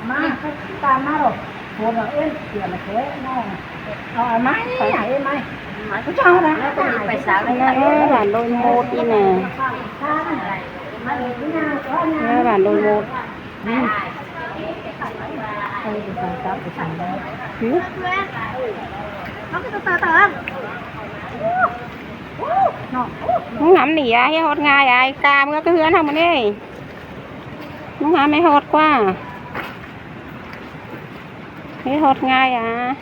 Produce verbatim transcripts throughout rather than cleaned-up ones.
ꞌmá, ꞌmá ꞌtáng ꞌmá ꞌló. Cô nó ên, tiệm nó thế, nó. Ờ, ꞌmá, ꞌmá, ên ꞌmá. Nó cho nó. Nó phải sao đấy. Nó ên, bản đôi một đi nè. Nó bản đôi một. Ừ. ꞌMắn ngắm nỉ à, ꞌhế ꞌhọt ꞌngai à, ꞌcạ ꞌmưa ꞌcứ ꞌhướn hả ꞌmắn ê. ꞌMắn ngắm ꞌhế ꞌhọt ꞌquá. ꞌHế ꞌhọt ꞌngai à.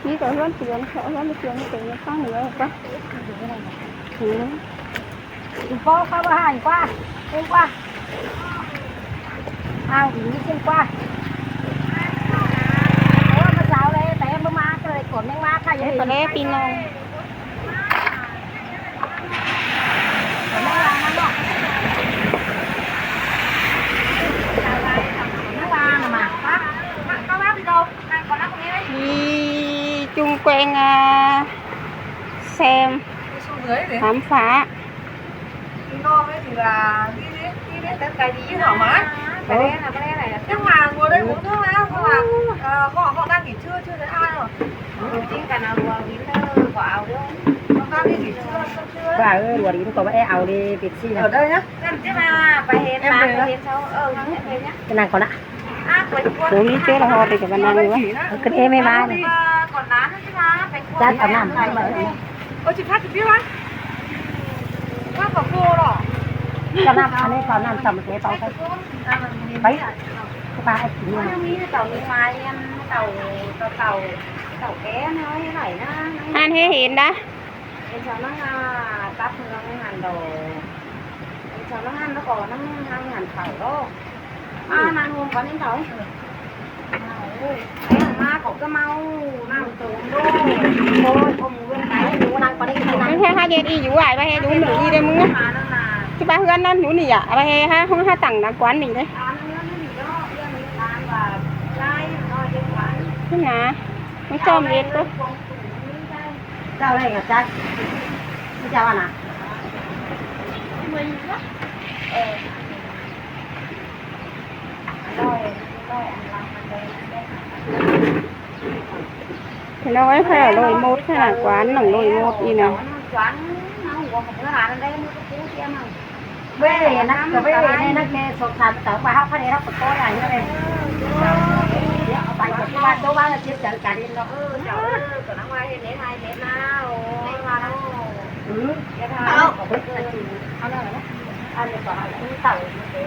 Đi cả ꞌhướn tuyến, ꞌhướn tuyến tuyến sang nữa ꞌquá. Ừ. Đi qua, qua, qua, qua. Qua. À, đi trên qua. Ủa, mà sao đây? Tại em mà cái này còn đang mà cái gì? Đấy, còn đấy, pin nông. Còn đang làm lắm rồi. Đang làm mà. Hả? Hả? Có bác đi đâu? Đang còn đang đi đấy. Đi chung quanh, à, xem. Đi xuống dưới đi. Khám phá. Đi ngon ấy thì là đi, đi, đi, đi, cái đi chứ hả má? Cái đấy là, cái đấy là. Nhưng mà ngồi đây uống nước á, không là, ờ, họ, họ đang nghỉ trưa, chưa thấy ai rồi. Chính cả nào vừa nghỉ trưa, có áo đâu. Họ đang đi nghỉ trưa, chưa, chưa. Bà ơi, đùa đi, có bác ao đi, Việt Sinh à? Ở đây nhá. Em chứ mà, bà Hên, em bà, về bà nhá. Hên sau, ờ, em về nhá. Cái này còn ạ. Ủa, mí chết là ho thì cái bà năng nữa. Cái em em ai này. Chắc có năm. Ơ, chị Phát trực tiếp á? Phát vào cô rồi. Có năm, anh ấy có năm tầm cái tao cái. Đấy. Cái ba ấy chỉ mua. Tao mí, tao mí mai em, tao, tao, tao, tao ké nó như này nhá. Ăn hết hiện đã. Em sao nó, à, tắt nó hẳn đồ. Em sao nó hẳn nó có nó hẳn hẳn khẩu đó. À, năng hôm có nên thôi. Em mà có cái mau, năng tốn đô. เฮ็ดอีหยูอ้าย ว่าเฮ็ดอยู่หมู่อีเด้มึงนะ สิว่าเฮือนนั่นอยู่นี่อะ เอาไปให้ฮะ ห้องฮะตั้งหน้าควันนี่เด้ นั่นนะ มึงจอมเฮ็ดก็ เจ้าได้กับจัก เจ้าอะนะ Thì nó ấy phải là lội một hay là quán nẳng lội một đi nè. Bê nắc cái bê này nắc cái sổ sàn tớ mà học cái này nó có coi là như này. Bài của các bạn đâu bao là chia sẻ cả đi nó. Ừ. Ăn được bảo là cũng tẩu như thế.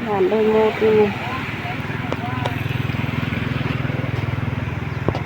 Bản lội một đi nè.